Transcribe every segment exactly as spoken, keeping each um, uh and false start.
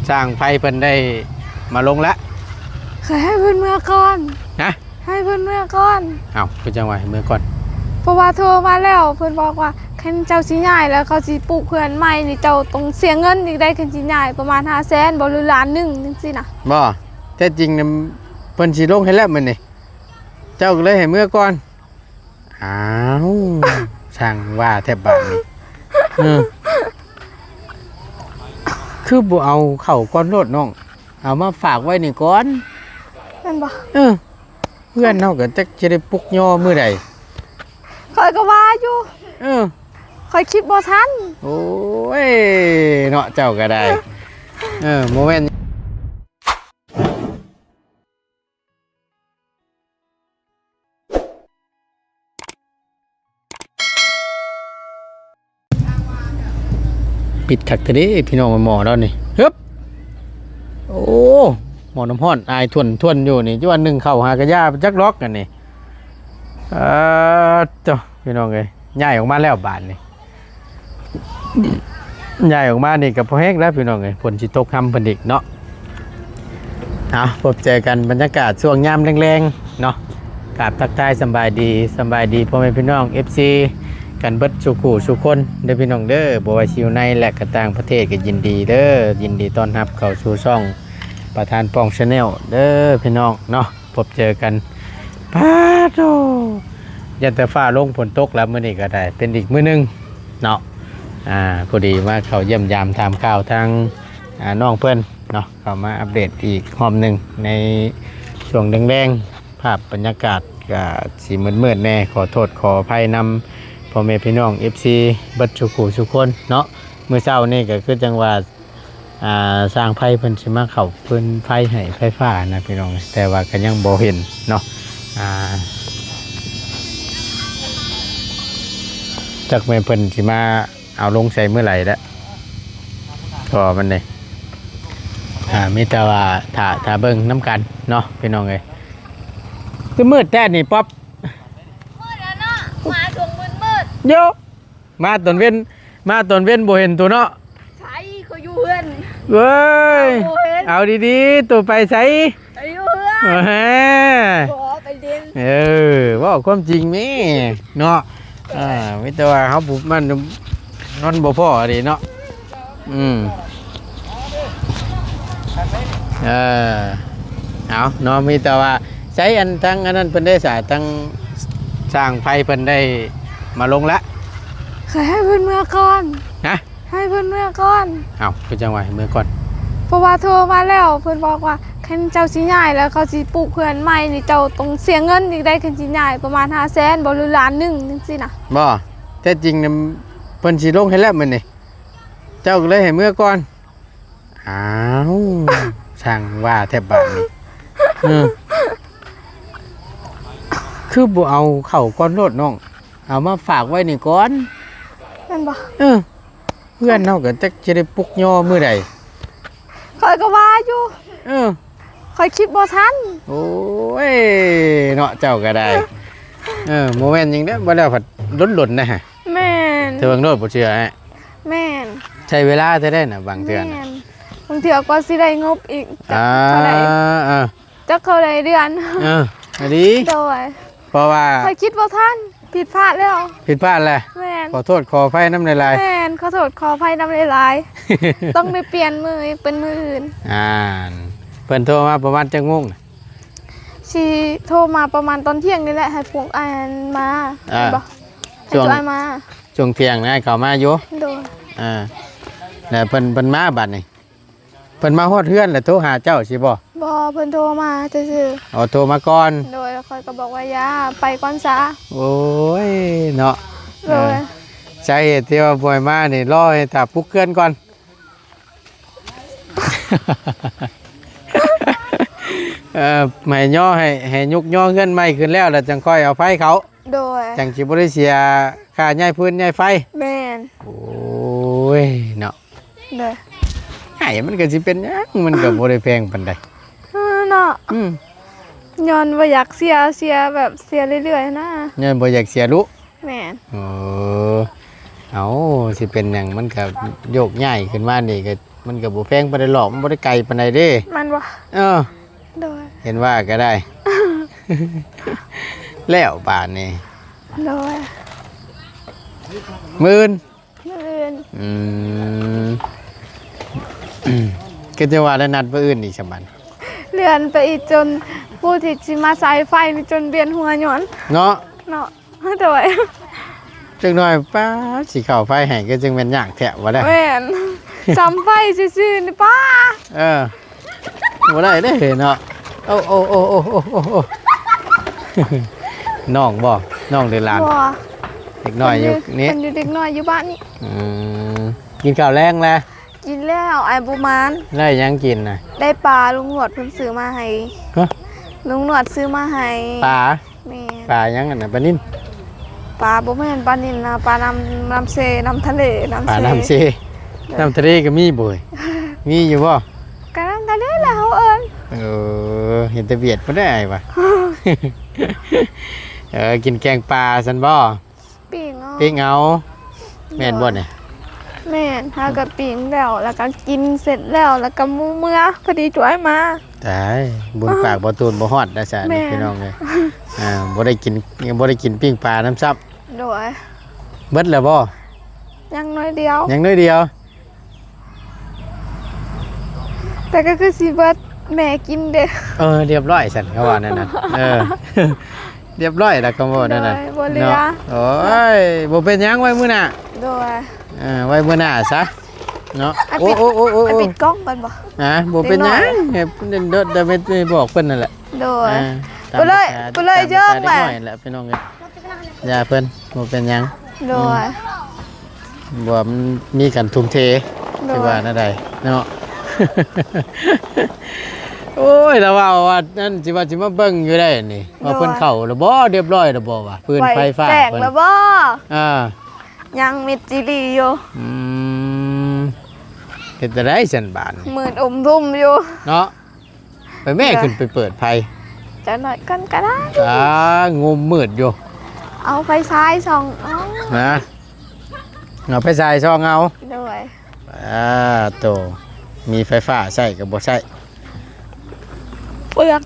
ช่างไฟเพิ่นได้มาลงแล้ว เคยให้เพิ่นเมือก่อน ฮะ ให้เพิ่นเมือก่อน เอ้า คือจั่งว่าให้เมือก่อน เพราะว่าโทรมาแล้ว เพิ่นบอกว่าคันเจ้าสิย้ายแล้วเขาสิปลูกเฮือนใหม่นี่ เจ้าต้องเสียเงินอีกได้ คันสิย้ายประมาณห้าแสนบ่ หรือล้านหนึ่งจั่งซี้นะ บ่ แท้จริงน่ะเพิ่นสิลงให้แล้วมื้อนี้ เจ้าก็เลยให้เมือก่อน อ้าว ช่างว่าแท้บาดนี้ เออ คือบ่เอาเข้าก่อนโลดน้อง เอามาฝากไว้นี่ก่อน แม่นบ่ เออ เฮือนเฮาก็จักสิได้ปลุกยอมื้อใด ข้อยก็ว่าอยู่ เออ ข้อยคิดบ่ทัน โอ้ย เนาะ เจ้าก็ได้ เออ บ่แม่น ปิดคักแท้เด้พี่น้อง หม้อแล้วนี่ ฮึบ โอ้ หม้อน้ำร้อนอายท่วนๆอยู่นี่ จั่งว่านึ่งข้าวหากะยาจักดอกอันนี้ เออ เจ้า พี่น้องเอ้ย ย้ายออกมาแล้วบาดนี้ ย้ายออกมานี่ก็พอแฮงแล้วพี่น้องเอ้ย ฝนสิตกฮำเพิ่นอีกเนาะ เอา พบเจอกันบรรยากาศช่วงยามแลงๆเนาะ กราบทักทายสำบายดี สำบายดีพ่อแม่พี่น้อง เอฟซี กันเบิดสู่คู่สู่คนเด้อพี่น้องเด้อ บ่ว่าสิอยู่ในและก็ต่างประเทศก็ยินดีเด้อ ยินดีต้อนรับเข้าสู่ช่องประธานป้อง Channel เด้อพี่น้องเนาะ พบเจอกัน ป๊าดโธ่ ยันแต่ฟ้าลงฝนตกแล้วมื้อนี้ก็ได้ เป็นอีกมื้อหนึ่งเนาะ อ่า พอดีมาเข้าเยี่ยมยามถามข่าวทาง อ่า น้องเพิ่นเนาะ เข้ามาอัปเดตอีกรอบหนึ่งในช่วงแลงๆ ภาพบรรยากาศก็สิมืดๆแน่ ขอโทษขออภัยนำพ่อแม่พี่น้อง เอฟซี เบิดสู่คู่สู่คนเนาะ มื้อเช้านี่ก็คือจั่งว่า อ่า ช่างไฟเพิ่นสิมาเข้าฟืนไฟให้ไฟฟ้านะพี่น้อง แต่ว่าก็ยังบ่เห็นเนาะ อ่า จักแม่นเพิ่นสิมาเอาลงใส่มื้อใดแล้ว ก็มันนี่ อ่า มีแต่ว่าถ้า ถ้าเบิ่งนำกันเนาะพี่น้องเอ้ย คือมืดแท้นี่ป๊อป มืดแล้วเนาะ มาช่วงมืดๆ โย มาตอนเว้น มาตอนเว้นบ่เห็นตัวเนาะ ใช่ เขาอยู่เฮือน เว้ย บ่เห็น เอาดีๆ ตัวไปไส ไปอยู่เฮือน เออ บ่ไปเล่น เออ เว้าความจริงแม่เนาะ อ่า มีแต่ว่าเฮาบุกมัน นอนบ่พอเด้เนาะ อืม เออ เอาเนาะ มีแต่ว่า ใช้อันทั้งอันนั้นเพิ่นได้สา ทั้งช่างไฟเพิ่นได้มาลงละ เคยให้เพิ่นเมือก่อน ฮะ ให้เพิ่นเมือก่อน เอ้า คือจั่งว่าให้เมือก่อน เพราะว่าโทรมาแล้ว เพิ่นบอกว่าคันเจ้าสิย้ายแล้วเขาสิปลูกเฮือนใหม่นี่ เจ้าต้องเสียเงินอีกได้ คันสิย้ายประมาณห้าแสนบ่ หรือล้านหนึ่งจั่งซี้นะ บ่ แท้จริงน่ะเพิ่นสิลงให้แล้วมื้อนี้ เจ้าก็เลยให้เมือก่อน อ้าว ช่างว่าแท้บาดนี้ เออ คือบ่เอาเข้าก่อนโลดน้อง เอามาฝากไว้นี่ก่อน แม่นบ่ เออ เฮือนเฮาก็จักสิได้ปลุกยอมื้อใด ข้อยก็ว่าอยู่ เออ ข้อยคิดบ่ทัน โอ้ย เนาะ เจ้าก็ได้ เออ บ่แม่นหยังเด้อ บ่แล้วผัดหล่นๆนะฮะ แม่น เธอเบิ่งโลดบ่เชื่อฮะ แม่น ใช้เวลาเท่าใดน่ะ บางเทื่อน่ะ แม่น บางเทื่อก็สิได้งบอีก จัก อ่า เท่าใด อ่า จักเท่าใดเดือน เออ อันนี้ โดย เพราะว่า ข้อยคิดบ่ทัน ผิดพลาดแล้ว ผิดพลาดแหละ แม่น ขอโทษขออภัยนำหลายๆ แม่น ขอโทษขออภัยนำหลายๆ ต้องได้เปลี่ยนมื้ออีก เป็นมื้ออื่น อ่า เพิ่นโทรมาประมาณจักโมงน่ะ สิโทรมาประมาณตอนเที่ยงนี่แหละ ให้พวกอ้ายมา อ่า แม่นบ่ ให้ ช่วง พวกอ้ายมา ช่วงเที่ยงนะ เขามาอยู่ โดย อ่า แล้วเพิ่น เพิ่นมาบัดนี้ เพิ่นมาฮอดเฮือนแล้วโทรหาเจ้าสิบ่ บ่ เพิ่นโทรมาซื่อๆ อ๋อ โทรมาก่อน โดย แล้วข้อยก็บอกว่า อย่า ไปก่อนซะ โอ้ย เนาะ โดย เออ สาเหตุที่ว่าบ่ให้มานี่ รอให้ถ้าปลุกเฮือนก่อน เออ ให้ย่อ ให้ ให้ยกย่อเฮือนใหม่ขึ้นแล้ว แล้วจั่งค่อยเอาไฟเข้า โดย จั่งสิบ่ได้เสียค่าย้ายฟืนย้ายไฟ แม่น โอ้ย เนาะ โดย ไอ้มันก็สิเป็นหยัง มันก็บ่ได้แพงปานใด เออ เนาะ อืม ย้อนบ่อยากเสีย เสียแบบเสียเรื่อยๆนะ ย้อนบ่อยากเสียดุ แม่น เออ เอา สิเป็นหยัง มันก็โยกย้ายขึ้นมานี่ก็ มันก็บ่แพงปานใดหรอก มันบ่ได้ไกลปานใดเด้ แม่นบ่ เออ โดย เห็นว่าก็ได้ แล้วบาดนี้ โดย มื้ออื่น มื้ออื่น อืม ก็จะว่าแล้วนัดมื้ออื่นอีกซะบัด เลื่อนไปอีกจนผู้ที่สิมาสายไฟนี่จนเวียนหัวย้อน เนาะ เนาะ โดย จักหน่อย ป๊าด สิเข้าไฟให้ก็จังแม่นยากแท้ว่าได้ แม่น สำไฟซื่อๆนี่ป้า เออ บ่ได้เด้เนาะ โอ้ โอ้ น้องบ่ น้องหรือหลาน บ่ เด็กน้อยอยู่นี่ เพิ่นอยู่เด็กน้อยอยู่บ้านนี่ อืม กินข้าวแลงแล้ว กินแล้ว อ้ายบุมาน ได้หยังกินน่ะ ได้ปลาลุงหนวดเพิ่นซื้อมาให้ ฮะ ลุงหนวดซื้อมาให้ ปลา แม่น ปลาหยังอันน่ะ ปลานิล ปลาบ่แม่นปลานิลนะ ปลาน้ำ น้ำเซ น้ำทะเล น้ำเซ ปลาน้ำเซ น้ำทะเลก็มีบ่ย มีอยู่บ่ ก็น้ำทะเลแหละเฮาเอิ้น เออ เห็นแต่เวียดบ่ได้อ้ายวะ เออ กินแกงปลาซั่นบ่ ปิ้งเอา ปิ้งเอา แม่นบ่เนี่ย แม่น เฮาก็ปิ้งแล้ว แล้วก็กินเสร็จแล้ว แล้วก็หมู่เมือ พอดีจ้อยมา ตาย บุญปากบ่ตูนบ่ฮอดนะจ๊ะ แม่น พี่น้องเอ้ย อ่า บ่ได้กิน บ่ได้กินปิ้งปลานำซ้ำ โดย เบิดแล้วบ่ ยังน้อยเดียว ยังน้อยเดียว แต่ก็คือสิเบิดแม่กินเด้ เออ เรียบร้อยซั่นเขาว่านั่นน่ะ เออ เรียบร้อยแล้วเขาว่านั่นน่ะ โดย บ่เหลือ เนาะ โอ้ย บ่เป็นหยัง ไว้มื้อหน้า โดย เออ ไว้มื้อหน้าซะ เนาะ อ่ะ โอ้ ปิด โอ้ โอ้ โอ้ อ่ะ โอ้ ปิดกล้องก่อนบ่ ฮะ บ่เป็นหยัง เด็กน้อย เฮ็ดเด่นโดดแต่ไม่ ไม่บอกเพิ่นนั่นแหละ โดย อ่า กูเลย ตามภาษา กูเลย ตามภาษา เยอะ เด็กน้อย แหละ แหละพี่น้องเอ้ย อย่าเพิ่น บ่เป็นหยัง โดย อืม บ่ มันมีการทุ่มเท โดย ที่ว่าแนวใดเนาะ โอ้ย แล้วว่า ว่านั่นสิว่าสิมาเบิ่งอยู่ได้นี่ ว่าเพิ่น โดย เข้าแล้วบ่ เรียบร้อยแล้วบ่วะ ฟืนไฟฟ้า ไฟแจ้ง เพิ่น แล้วบ่ อ่า ยังมิดจิลีอยู่ อืม เฮ็ดจั่งใด๋ซั่นบาดนี้ มืดอึมครึมอยู่ เนาะ ไปแม่ เดี๋ยว ขึ้นไปเปิดไฟ จักหน่อยก่อนก็ได้ อ่า งมมืดอยู่ เอาไฟฉายส่องเอา นะ เอาไฟฉายส่องเอา โดย อ่า โต มีไฟฟ้าใช้ก็บ่ใช้ เปลือง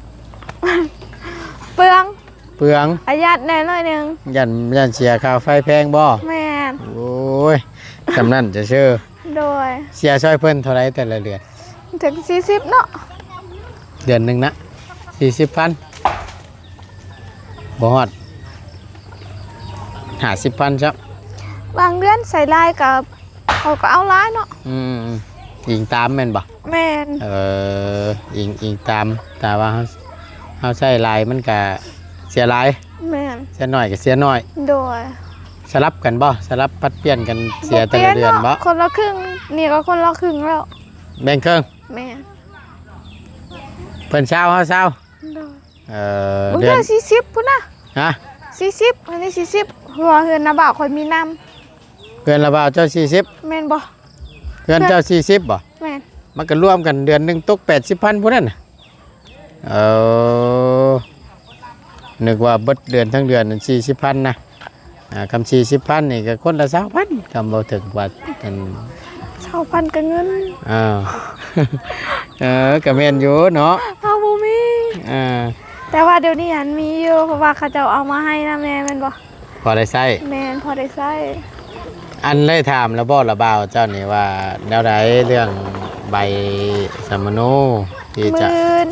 เปลือง เปลือง ประหยัดแน่หน่อยหนึ่ง ย่าน ย่านเสียค่าไฟแพงบ่ แม่น โอ้ย ส่ำนั้นจะเชื่อ โดย เสียช่วยเพิ่นเท่าไรแต่ละเดือน ถึงสี่สิบเนาะ เดือนหนึ่งนะ สี่สิบพัน บ่ฮอด ห้าสิบพันจ้ะ บางเดือนใส่หลายก็ เขาก็เอาหลายเนาะ อืม อิงตามแม่นบ่ แม่น เออ อิง อิงตาม แต่ว่าเฮา เฮาใช้หลายมันก็เสียหลาย แม่น เสียน้อยก็เสียน้อย โดย สลับกันบ่ สลับผัดเปลี่ยนกันเสียแต่ละเดือนบ่ บ่เปลี่ยนเนาะ คนละครึ่ง นี่ก็คนละครึ่งแล้ว แบ่งครึ่ง แม่น เพิ่นซาว เฮาซาว โดย เออ มึง เดือน เดือนสี่สิบพุ้นนะ ฮะ สี่สิบ อันนี้สี่สิบ หัวเฮือนน้าบ่าวข่อยมีนำ เฮือนน้าบ่าวเจ้าสี่สิบ แม่นบ่ เฮือนเจ้าสี่สิบบ่ แม่น มันก็รวมกันเดือนหนึ่งตกแปดสิบพันพุ้นนั่นน่ะ เออ นึกว่าเบิดเดือนทั้งเดือนนั่นสี่สิบพันนะ อ่า คำสี่สิบพันนี่ก็คนละซาวพัน คำบ่ถึงว่าอัน ซาวพันก็เงิน อ่า เออ ก็แม่นอยู่เนาะ เฮาบ่มี อ่า แต่ว่าเดี๋ยวนี้หั้นมีอยู่ เพราะว่าเขาเจ้าเอามาให้นำแม่ แม่นบ่ พอได้ใช้ แม่น พอได้ใช้ อันได้ถามแล้วบ่ละบ่าวเจ้านี่ว่าแนวใดเรื่องใบสัมมโนที่จะ มื้อ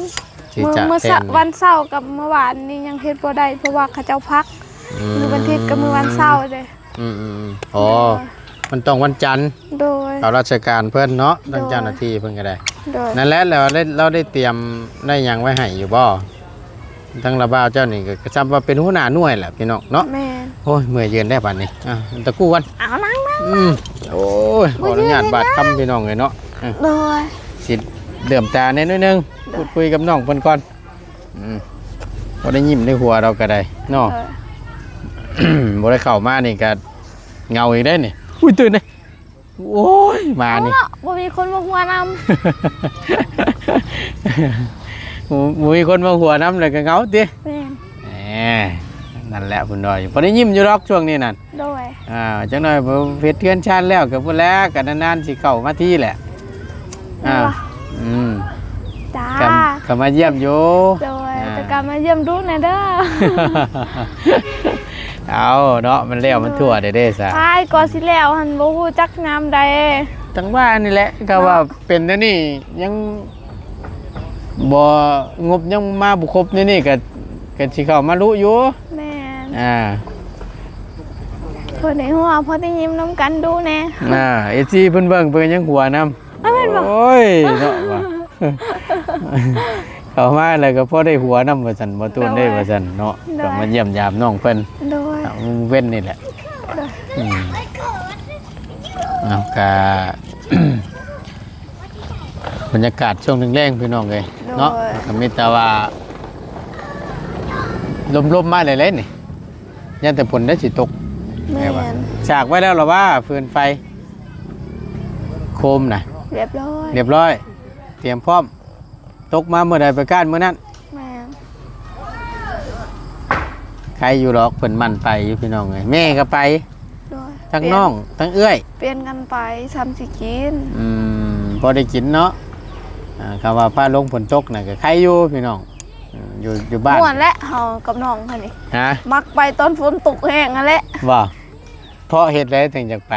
ที่ มื้อ จะ มื้อ เซ็น วันเสาร์กับมื้อวานนี่ยังเฮ็ดบ่ได้ เพราะว่าเขาเจ้าพัก อืม มื้อวันอาทิตย์กับมื้อวันเสาร์เด้ อืม อืม อืม อ๋อ เออ มันต้องวันจันทร์ โดย เขาราชการเพิ่นเนาะ โดย ทางเจ้าหน้าที่เพิ่นก็ได้ โดย นั่นแหละ แล้วได้ เราได้เตรียมได้หยังไว้ให้อยู่บ่ ทั้งละบ่าวเจ้านี่ก็ซ้ำว่าเป็นหัวหน้าหน่วยแหละพี่น้องเนาะ แม่น โอ้ย เมื่อยยืนได้ปานนี้ อ่ะ ตะกู้กัน เอานั่งๆ อืม โอ้ย ขออนุญาตบาดคำพี่น้องเลยเนาะ อ่ะ โดย สิเหลื่อมตาแน่น้อยหนึ่ง โดย พูดคุยกับน้องเพิ่นก่อน อืม บ่ได้ยิ้มได้หัวเราก็ได้เนาะ โดย บ่ได้เข้ามานี่ก็เหงาอีกได้นี่ อุ้ย ตื่นเลย โอ้ย มานี่ เนาะ บ่มีคนมาหัวนำ บ่ บ่มีคนมาหัวนำเลยก็เหงาติ แม่น แหม นั่นแหละเพิ่นว่าอยู่ พอได้ยิ้มอยู่ดอกช่วงนี้นั่น โดย อ่า จักหน่อยพอเฮ็ดเฮือนชานแล้วก็พุ้นแหละ ก็นานๆสิเข้ามาทีแหละ อ่า แม่นบ่ อืม จ้า ก็ก็มาเยี่ยมอยู่ โดย อ่า แต่ก็มาเยี่ยมดูแหน่เด้อ เอาเนาะ มันแล้วมันทั่วได้เด้ซะ อ้ายก็สิแล้วหั่นบ่ฮู้จักยามใด จังว่านี่แหละ ก็ว่าเป็นแนวนี้ยังบ่งบยังมาบ่ครบนี่นี่ก็ก็สิเข้ามาลุอยู่ แม่น อ่า เพิ่นได้หัวพอได้ยิ้มนำกันดูแหน่ อ่า เอฟซี เพิ่นเบิ่งเพิ่นยังหัวนำ อ้าวแม่นบ่ โอ้ยเนาะว่า เข้ามาแล้วก็พอได้หัวนำว่าซั่น บ่ตูนได้ว่าซั่นเนาะ โดย ก็มาเยี่ยมยามน้องเพิ่น โดย อ่ะเว้นนี่แหละ โดย อืมเอากะ บรรยากาศช่วงแรงๆพี่น้องเอ้ยเนาะ โดย ก็มีแต่ว่าลมๆมาเลยๆนี่ ย่านแต่ฝนได้สิตก แม่น สากไว้แล้วเหรอว่าฟืนไฟ โคมน่ะ เรียบร้อย เรียบร้อย เตรียมพร้อม ตกมาเมื่อใดไปก้านเมื่อนั้น แม่น ใครอยู่หรอกเพิ่นมั่นไปอยู่พี่น้องเอ้ย แม่ก็ไป โดย ทั้งน้องทั้งเอื้อย เปลี่ยนกันไปซ้ำสิกิน อืม พอได้กินเนาะ อ่า คำว่าฟ้าลงฝนตกน่ะก็ใครอยู่พี่น้อง อืม อยู่อยู่บ้าน ม่วนและเฮากับน้องคั่นนี่ ฮะ มักไปตอนฝนตกแฮงนั่นแหละ ว่า เพราะเหตุใดถึงอยากไป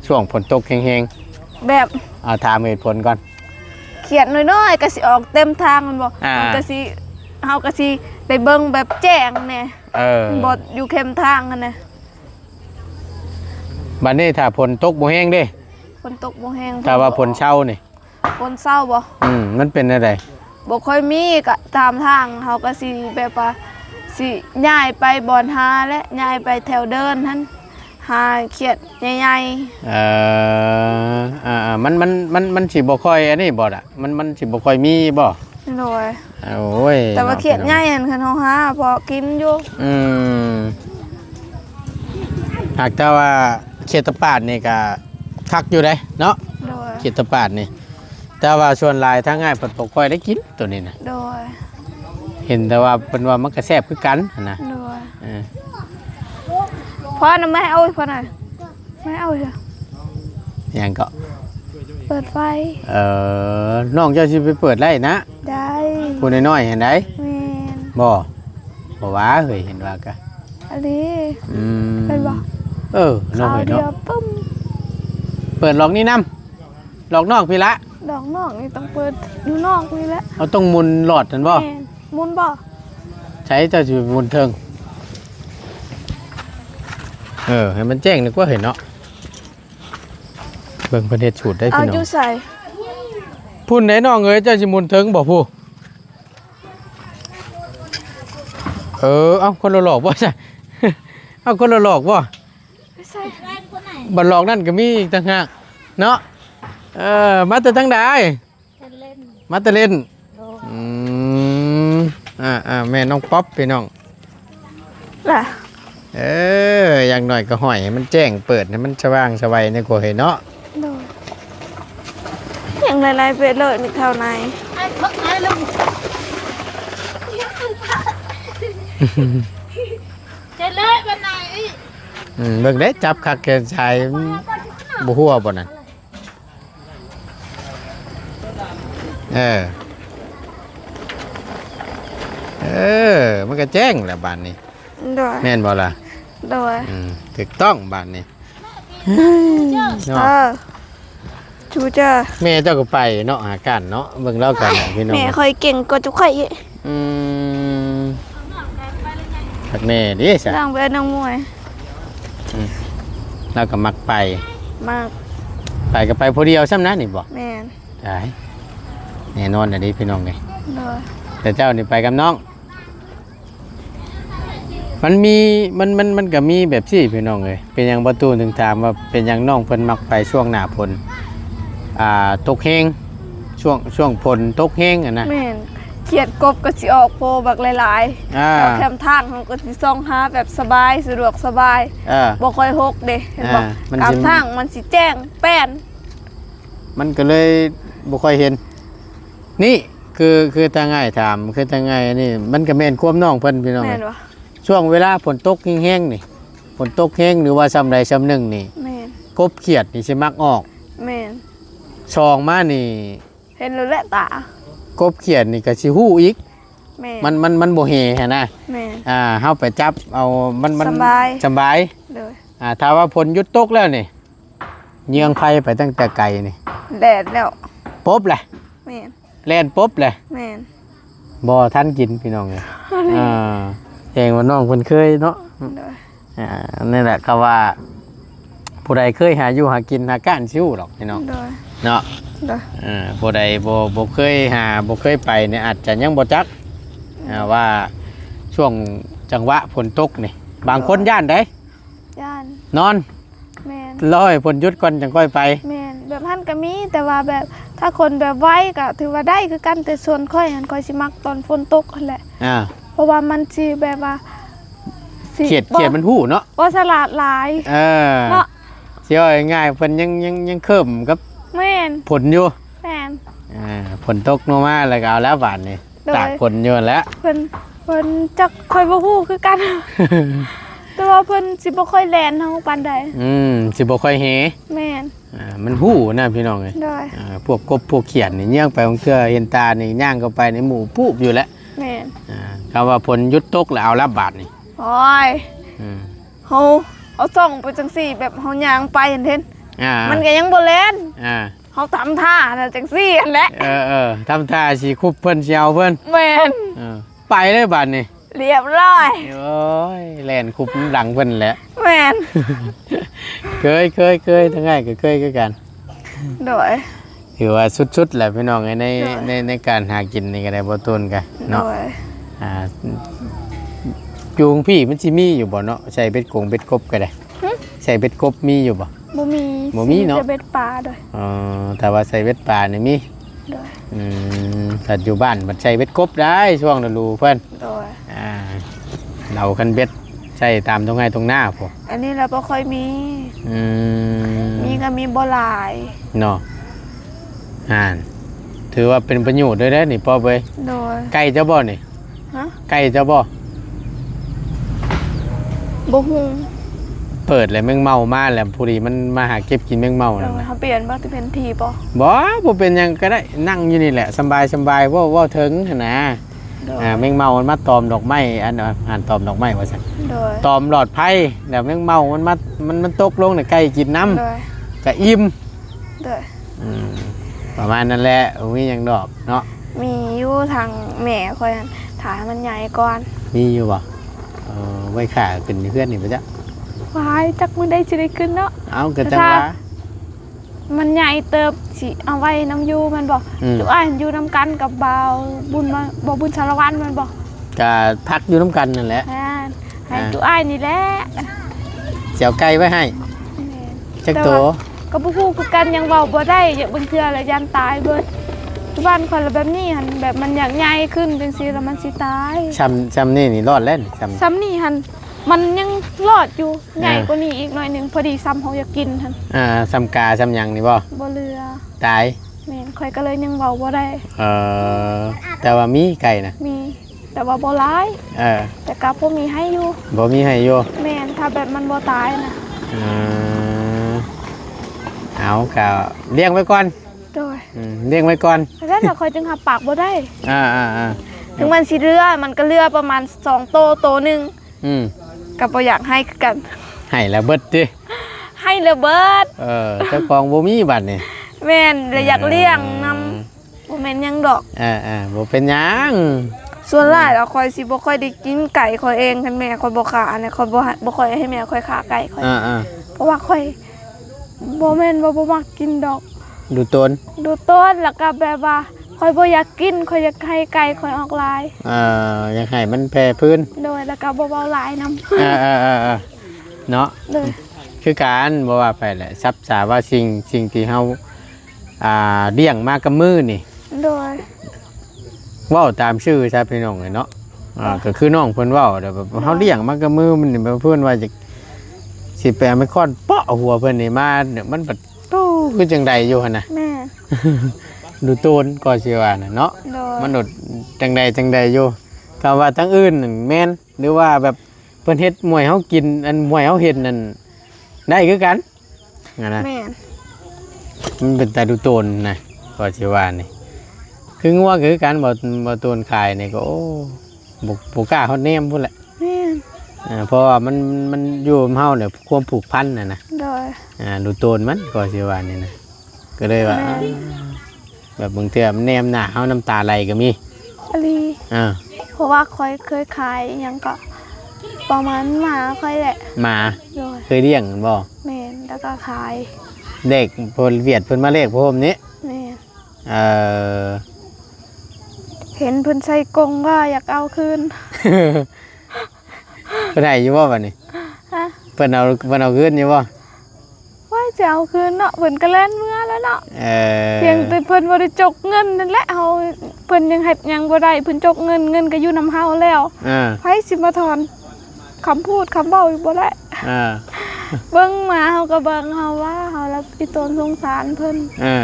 ช่วงฝนตกแฮง แบบ ๆ เอาถามเหตุผลก่อน เขียดน้อยๆก็สิออกเต็มทางแม่นบ่ อ่า มันก็สิเฮาก็สิได้เบิ่งแบบแจ้งแหน่ เออ บ่อยู่เข้มทางหั่นนะ บัดนี้ถ้าฝนตกบ่แฮงเด้ ฝนตกบ่แฮง ถ้าว่าฝนเซานี่ ฝนเซาบ่ อืม มันเป็นอะไร บ่ค่อยมีก็ตามทางเฮาก็สิแบบว่าสิย้ายไปบ่อนหาและย้ายไปแถวเดินหั่นหาเขียดใหญ่ เออ อ่าอ่ามันมันมันมันสิบ่ค่อยอันนี้บ่ล่ะ มันมันสิบ่ค่อยมีบ่ ๆโดย โอ้ย แต่ว่าเขียดใหญ่หั่นคันเฮาหาพอกินอยู่ อืม หากแต่ว่าเขียดตะปาดนี่ก็คักอยู่เด้เนาะ โดย เขียดตะปาดนี่ แต่ว่าส่วนหลายทางง่ายเพิ่นบ่ค่อยได้กินตัวนี้นะ โดย เห็นแต่ว่าเพิ่นว่ามันก็แซ่บคือกันหั้นนะ โดย เออ พ่อน่ะไม่ให้เอาอีกพ่อหน่อยไม่เอาอีกอะ หยังก็ เปิดไฟ เออ น้องเจ้าสิไปเปิดไล่นะ ได้ ผู้น้อยๆหั้นได๋ แม่น บ่ บ่ว่าเฮ้ย เห็นว่ากะ อันนี้ อืม เป็นบ่ เออ น้อง คราว เฮ้ย เดีย เนาะ วปึ้ม เปิดหลอกนี่นำ หลอกนอกพี่ละ ดอกนอกนี่ต้องเปิดอยู่นอกนี่แหละ เอาต้องหมุนหลอดหั้นบ่ แม่นหมุนบ่ ใช้เจ้าสิหมุนเทิง เออ ให้มันแจ้งนึกว่าเห็นเนาะ เบิ่งเพิ่นเฮ็ดสูตรได้ เอา พี่น้ อยู่ อง ใส่ พุ่นได๋น้องเอ้ย เจ้าสิหมุนเทิงบ่ผู้ เออ เอาคนละหลอกบ่ใช่ เอาคนละหลอกบ่ ไม่ใช่ บัดหลอกนั่นก็มีอีกต่างหากเนาะ เออ มาแต่ทางใด๋ กันเล่น มาแต่เล่น โดน อืม อ่าอ่าแม่น้องป๊อปพี่น้อง ล่ะ เออ อย่างน้อยก็ห้อยให้มันแจ้งเปิดให้มันสว่างสวัยในกว่าเห็นเนาะ โดนอย่างไรๆไปเลยในแถวไหน ไอ้บักไอ้ลุงจะเลยวันไหน อืม เบิ่งได้จับคักแขนซ้ายมันบ่หัวบ่นั่น เออ เออ มันก็แจ้งแล้วบาดนี้ โดย แม่นบ่ล่ะ โดย อืม ถูกต้องบาดนี้ เออ เนาะ ชูเจอ แม่เจ้าก็ไปเนาะ หาการเนาะ เบิ่งเล่ากันน่ะพี่น้อง แม่คอยเก่งกว่าจุกไข่อีก อืม คักแน่เด้ซะ ร่างเป็นนางมวย อืม เราก็มักไป มาก ไปก็ไปผู้เดียวซ้ำนะนี่บ่ แม่น ได้ แน่นอนน่ะเด้พี่น้องเอ้ย โดย แต่เจ้านี่ไปกับน้อง มันมี มัน มัน มันก็มีแบบซี่พี่น้องเอ้ย เป็นหยังบ่ตูนถึงถามว่าเป็นหยังน้องเพิ่นมักไปช่วงหน้าฝน อ่า ตกแฮง ช่วง ช่วงฝนตกแฮงอะนะ แม่นเขียดกบก็สิออกโพบักหลายๆ อ่า แถวแคมทางเขาก็สิส่องหาแบบสบายสะดวกสบาย เออ บ่ค่อยหกเด้เห็นบ่ อ่ามันสิ กลางทางมันสิแจ้งแป้น มันก็เลยบ่ค่อยเห็น นี่คือ คือทางง่ายถาม คือทางง่ายนี่ มันก็แม่นความน้องเพิ่นพี่น้อง แม่นบ่ ช่วงเวลาฝนตกแฮงๆนี่ ฝนตกแฮงหรือว่าซ่ำใดซ่ำหนึ่งนี่ แม่น กบเขียดนี่สิมักออก แม่น ซองมานี่ เห็นแล้วแหละตา กบเขียดนี่ก็สิฮู้อีก แม่น มัน มัน มันบ่แห่หั้นนะ แม่น อ่า เฮาไปจับเอา มัน มัน สำบาย สำบาย โดย อ่า ถ้าว่าฝนหยุดตกแล้วนี่ เยืองไผไปตั้งแต่ไกลนี่ แดดแล้ว ปบแหละ แม่น แล่นปบแหละ แม่น บ่ทันกินพี่น้องเอ้ย อ่า แสดงว่าน้องเพิ่นเคยเนาะ โดย อ่า นี่แหละ คำว่า ผู้ใดเคยหาอยู่หากินหาก้านสิฮู้ดอกพี่น้อง โดย เนาะ โดย อ่า ผู้ใดบ่ บ่เคยหา บ่เคยไปเนี่ย อาจจะยังบ่จัก อ่า ว่าช่วงจังหวะฝนตกนี่ บางคน โดย ย้านเด้ ย้าน นอน แม่น รอให้ฝนหยุดก่อนจั่งค่อยไป แม่น แบบหั้นก็มี แต่ว่าแบบถ้าคนแบบไวก็ถือว่าได้คือกัน แต่ส่วนข้อยหั้น ข้อยสิมักตอนฝนตกหั้นแหละ อ่า เพราะว่ามันสิแบบว่า สิ เขียด บ่ เขียดมันฮู้เนาะ บ่ฉลาดหลาย เออ เนาะ สิว่าง่ายๆ เพิ่นยัง ยัง ยังเคิ้มกับ แม่น ฝนอยู่ แม่น อ่า ฝนตกลงมาแล้วก็เอาแล้วบาดนี้ โดย ตากฝนอยู่แล้ว เพิ่น เพิ่นจัก ข้อยบ่ฮู้คือกัน แต่ว่าเพิ่นสิบ่ค่อยแล่นเฮาปานใด อืม สิบ่ค่อยแห่ แม่น อ่า มันฮู้นะพี่น้องเอ้ย โดย อ่า พวกกบพวกเขียดนี่ ย่างไปบางเทื่อเห็นตานี่ ย่างเข้าไปในหมู่ปูบอยู่แล้ว แม่น อ่า คำว่าฝนหยุดตกแล้วเอาแล้วบาดนี้ โอ้ย อืม เฮา เอาส่องไปจังซี่ แบบเฮาย่างไปหั้นเห็น อ่า มันก็ยังบ่แล่น อ่า เฮาทำท่าน่ะจังซี่หั้นแหละ เออ เออ ทำท่าสิคุบเพิ่น สิเอาเพิ่น แม่น เออ ไปเลยบาดนี้ เรียบร้อย โอ้ย แล่นคุบหลังเพิ่นแหละ แม่น เคย เคย เคย ทั้งง่ายก็เคยคือกัน โดย ถือว่าสุดๆแหละพี่น้อง ใน โดย ใน ในการหากินนี่ก็ได้ บ่ตูนกันเนาะ โดย อ่า อยู่จั่งซี้มันสิมีอยู่บ่เนาะ ใส่เบ็ดกงเบ็ดกบก็ได้ หึ ใส่เบ็ดกบมีอยู่บ่ บ่มี บ่มีเนาะ สิมีแต่เบ็ดปลาโดย อ๋อ แต่ว่าใส่เบ็ดปลานี่มี โดย อืม ถ้าอยู่บ้านมันใส่เบ็ดกบได้ช่วงฤดูเพิ่น โดย อ่า เอาคันเบ็ดใส่ตามตรงไห้ตรงนาพุ้น อันนี้เราบ่ค่อยมี อืม มีก็มีบ่หลาย เนาะ อ่าน ถือว่าเป็นประโยชน์ด้วยเด้อนี่ ปอบเอ้ย โดย ไก่เจ้าบ่นี่ ฮะ ไก่เจ้าบ่ บ่ฮู้ เปิดแล้วแมงเม่ามาแล้ว พอดีมันมาหาเก็บกินแมงเม่านั่นน่ะ เฮาเปลี่ยนบ่ สิเป็นที่บ่ บ่ บ่เป็นหยังก็ได้ นั่งอยู่นี่แหละ สำบาย สำบาย เว้า เว้าเถิงหั้นนะ โดย อ่า แมงเม่ามันมาตอมดอกไม้ อัน อ่า อ่านตอมดอกไม้ว่าซั่น โดย ตอมหลอดไฟ แล้วแมงเม่ามันมา มัน มันตกลงน่ะ ไก่กินนำ โดย ก็อิ่ม โดย อืม ประมาณนั้นแหละ บ่มีหยังดอกเนาะ มีอยู่ทางแม่ข้อยหั่น ถ้าให้มันใหญ่ก่อน มีอยู่บ่ เออ ไว้ข้าขึ้นเฮือนนี่บ่จ๊ะ ว้าย จักมื้อใดสิได้ขึ้นเนาะ เอ้า ก็จั่งว่า มันใหญ่เติบ สิเอาไว้นำอยู่แม่นบ่ อืม จุอ้ายอยู่นำกันกับบ่าวบุญมา บ่าวบุญสารวัตรแม่นบ่ ก็พักอยู่นำกันนั่นแหละ แม่น ให้ อ่า จุอ้ายนี่แหละ สิเอาไก่ไว้ให้ แม่น จักโต แต่ว่าก็บ่ฮู้คือกัน ยังเว้าบ่ได้ บางเทื่อละย่านตายเบิด อยู่บ้านข้อยละแบบนี้หั่น แบบมันอยากใหญ่ขึ้นจั่งซี้แล้วมันสิตาย ซ่ำ ซ่ำนี่นี่รอดแล้วนี่ ซ่ำ ซ่ำนี่หั่น มันยังรอดอยู่ อ่า ใหญ่กว่านี้อีกหน่อยหนึ่ง พอดีซ่ำเฮาอยากกินหั่น อ่า ซ่ำกาซ่ำหยังนี่บ่ บ่เหลือ ตาย แม่น ข้อยก็เลยยังเว้าบ่ได้ เออ แต่ว่ามีไก่นะ มี แต่ว่าบ่หลาย เออ แต่ก็พอมีให้อยู่ บ่มีให้อยู่ แม่น ถ้าแบบมันบ่ตายนะ อืม เอาก็เลี้ยงไว้ก่อน โดย อืม เลี้ยงไว้ก่อน แล้วแต่ข้อยจึงหับปากบ่ได้ อ่า อ่า อ่า ถึงมันสิเหลือ มันก็เหลือประมาณสองโต โตหนึ่ง อืม ก็บ่อยากให้คือกัน ให้แล้วเบิดติ ให้แล้วเบิด เออ เจ้าของบ่มีบัดนี่ แม่น แล้วอยากเลี้ยงนำ อืม บ่แม่นหยังดอก เออ เออ บ่เป็นหยัง ส่วนหลายแล้วข้อยสิบ่ค่อยได้กินไก่ข้อยเอง คันแม่ข้อยบ่ฆ่านะ ข้อยบ่ให้ บ่ค่อยให้แม่ข้อยฆ่าไก่ข้อย เออ เออ เพราะว่าข้อย บ่แม่นว่าบ่มักกินดอก ดูตน ดูตน แล้วก็แบบว่า ข้อยบ่อยากกิน ข้อยอยากให้ไก่ข้อยออกหลาย เอ่อ อยากให้มันแพร่พื้น โดย แล้วก็บ่เว้าหลายนำ เออ เออ เออ เออ เนาะ โดย คือกัน บ่ว่าไปแหละ ทรัพย์สาว่าสิ่ง สิ่งที่เฮา อ่า เลี้ยงมากับมือนี่ โดย เว้าตามชื่อซะพี่น้องเอ้ยเนาะ อ่า ก็คือน้องเพิ่นเว้า แต่แบบ โดย เฮาเลี้ยงมากับมือมันนี่ เพิ่นว่าจะ สิไปเอาไม้ค้อนเปาะหัวเพิ่นนี่มา เนี่ยมันแบบ โอ้ คือจังใดอยู่หั่นนะ แม่น ดูโตนก็สิว่าน่ะเนาะ โดย มันโดดจังใดจังใดอยู่ ก็ว่าทั้งอื่นนั่นแม่น หรือว่าแบบเพิ่นเฮ็ดมวยเฮากิน อันมวยเฮาเฮ็ดนั่นได้คือกัน หั่นนะ แม่น มันเป็นตาดูโตนนะ ก็สิว่านี่ คืองัวก็คือกัน บ่ บ่โตนขายนี่ก็ โอ้ บ่ บ่กล้าฮอดแนมพู้นแหละ แม่น อ่า เพราะว่ามัน มันอยู่นำเฮาเนี่ย ความผูกพันน่ะนะ โดย อ่า ดูโตนมัน ก็สิว่านี่นะ ก็เลยว่า แม่น แบบบางเทื่อมันแนมหน้าเฮาน้ำตาไหลก็มี อีหลี อ่า เพราะว่าข้อยเคยขายอิหยังก็ ประมาณหมาข้อยแหละ หมา โดย เคยเลี้ยงบ่ แม่น แล้วก็ขาย แลกเพิ่น เวียดเพิ่นมาแลกผ้าห่มนี้ แม่น เออ เห็นเพิ่นใส่กรงก็อยากเอาคืน เพิ่นให้อยู่บ่บัดนี้ ฮะ เพิ่นเอา เพิ่นเอาคืนอยู่บ่ ว่าจะเอาคืนเนาะ เพิ่นก็แล่นเมือแล้วเนาะ เออ เพียงแต่เพิ่นบ่ได้จกเงินนั่นแหละ เฮา เพิ่นยังเฮ็ดหยังบ่ได้ เพิ่นจกเงิน เงินก็อยู่นำเฮาแล้ว อ่า ไผสิมาถอน คำพูดคำเว้าอยู่บ่ได้ อ่า เบิ่งหมาเฮาก็เบิ่ง เฮาว่าเฮาละอีตนสงสารเพิ่น อ่า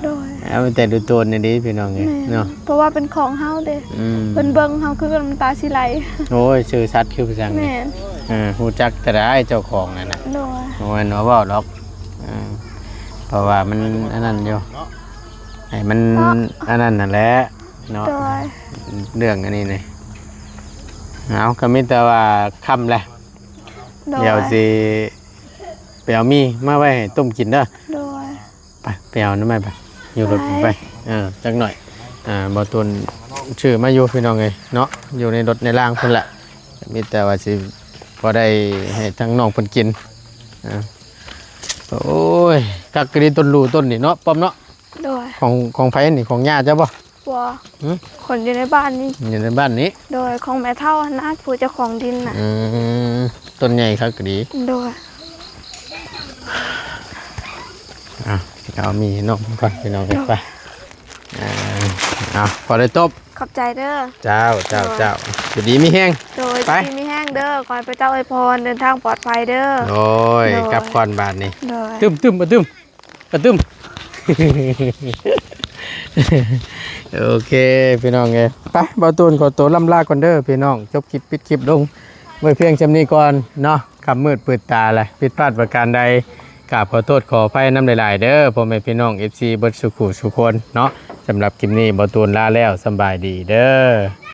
โดย เอาแต่ดูโตนนี่เด้พี่น้องเอ้ย แม่น เนาะ เพราะว่าเป็นของเฮาเด้ อืม เพิ่นเบิ่งเฮาคือน้ำตาสิไหล โอ้ย ซื่อสัตย์คือผู้ช่างนี่ แม่น อ่า ฮู้จักแต่ได้เจ้าของนั่นน่ะ โดย บ่แม่นว่าเว้าดอก อ่า เพราะว่ามันอันนั้นอยู่ ให้มัน เนาะ อันนั้นนั่นแหละ เนาะ โดย เรื่องอันนี้นี่ เอา ก็มีแต่ว่าค่ำแหละ โดย เดี๋ยวสิไปเอามีมาไว้ให้ต้มกินเด้อ โดย ไป ไปเอาน้ำไม้ไป อยู่รถผมไป ไป เออ จักหน่อย อ่า บ่ตูนซื้อมาอยู่พี่น้องเอ้ยเนาะ อยู่ในรถในรางพุ่นแหละ มีแต่ว่าสิพอได้ให้ทั้งน้องเพิ่นกิน อ่า โอ้ย คักกะดีต้นหลู่ต้นนี่เนาะ ป้อมเนาะ โดย ของ ของไผนี่ ของย่าเจ้าบ่ บ่ หึ คนอยู่ในบ้านนี่ อยู่ในบ้านนี้ โดย ของแม่เฒ่าหั้นนะ ผู้เจ้าของดินน่ะ อืม ต้นใหญ่คักกะดี โดย อ่ะ เอามีนมก่อนพี่น้อง โดย ไป อ่า เอา พอได้ตบ ขอบใจเด้อ เจ้า เจ้า โดย เจ้า อยู่ดีมีแฮง โดย ไป อยู่ดีมีแฮงเด้อ ขอให้พระเจ้าอวยพร เดินทางปลอดภัยเด้อ โดย โดย กลับก่อนบาดนี้ โดย ตึม ตึม ตึม กระตึม โอเค พี่น้องเอ้ย ไป บ่าวตูนขอตัวล่ำลาก่อนเด้อพี่น้อง จบคลิป ปิดคลิปลงไว้เพียงช่ำนี้ก่อนเนาะ ค่ำมืดปืดตาแหละ ผิดพลาดประการใด กราบขอโทษขออภัยนำหลายๆเด้อ พ่อแม่พี่น้อง เอฟซี เบิดสุขุสุคนเนาะ สำหรับคลิปนี้บ่าวตูนลาแล้ว สำบายดีเด้อ